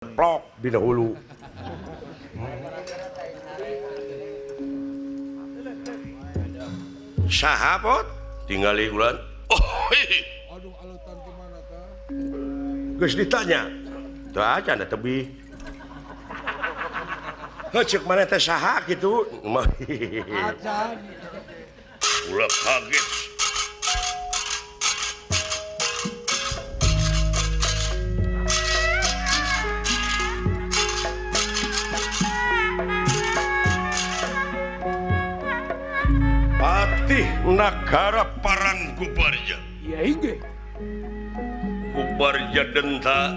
Plok dina hulu. Saha pot? Tingali ulan. Oh, aduh alutan kemana ta? Geus ditanya. Teu acan da tebih. Heuh ceuk maneh teh saha kitu? Acan. Ulah kaget. Patih Nagara Parang Kubarja. Ya inggih. Kubarja denta.